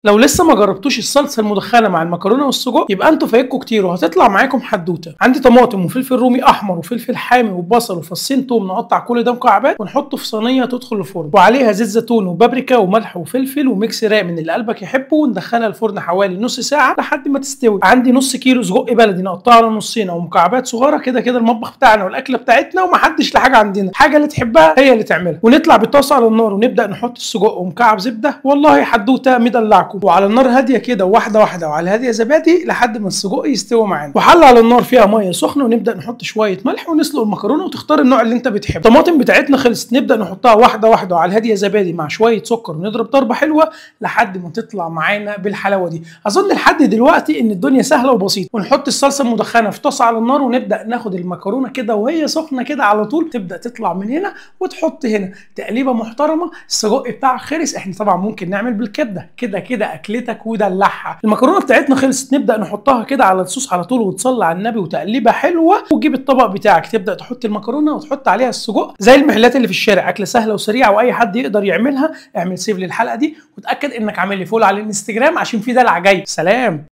لو لسه ما جربتوش الصلصه المدخنه مع المكرونه والسجق يبقى انتوا فايتكم كتير وهتطلع معاكم حدوتة. عندي طماطم وفلفل رومي احمر وفلفل حامي وبصل وفصين توم، نقطع كل ده مكعبات ونحطه في صينية تدخل الفرن، وعليها زيت زيتون وبابريكا وملح وفلفل و mix راق من اللي قلبك يحبه، وندخلها الفرن حوالي نص ساعة لحد ما تستوي. عندي نص كيلو سجق بلدي نقطعه على نصين او مكعبات صغيرة كده كده المطبخ بتاعنا والاكله بتاعتنا ومحدش لحاجة عندنا، حاجة اللي تحبها هي اللي تعملها. ونطلع بالطاسه على النار ونبدا نحط السجق ومكعب زبدة، والله حدوتة مدلعكم، وعلى النار هادية كده واحدة واحدة وعلى هادية زبادي لحد ما السجق يستوي معانا. وحله على النار فيها مية سخنة ونبدا نحط شوية ملح ونسلق المكرونه، وتختار النوع اللي انت بتحبه. الطماطم بتاعتنا خلصت، نبدا نحطها واحدة واحدة وعلى الهادية زبادي مع شوية سكر، ونضرب ضربه حلوة لحد ما تطلع معانا بالحلاوه دي. اظن لحد دلوقتي ان الدنيا سهلة وبسيطة. ونحط الصلصه المدخنه في طاسه على النار ونبدا ناخد المكرونه كده وهي سخنة كده على طول، تبدا تطلع من هنا وتحط هنا تقليبه محترمه. السجق بتاعك خلص، احنا طبعا ممكن نعمل بالكبده كده كده اكلتك ودلعها. المكرونه بتاعتنا خلصت، نبدا نحطها كده على الصوص على طول وتصلي على النبي وتقليبه حلوة، وتجيب الطبق بتاعك تبدا تحط المكرونه وتحط عليها السجق زي المحلات اللي في الشارع. اكله سهلة وسريعة واي حد يقدر يعملها. اعمل save للحلقة دي وتاكد انك عامل لي follow على الانستجرام عشان في دلع جاي. سلام.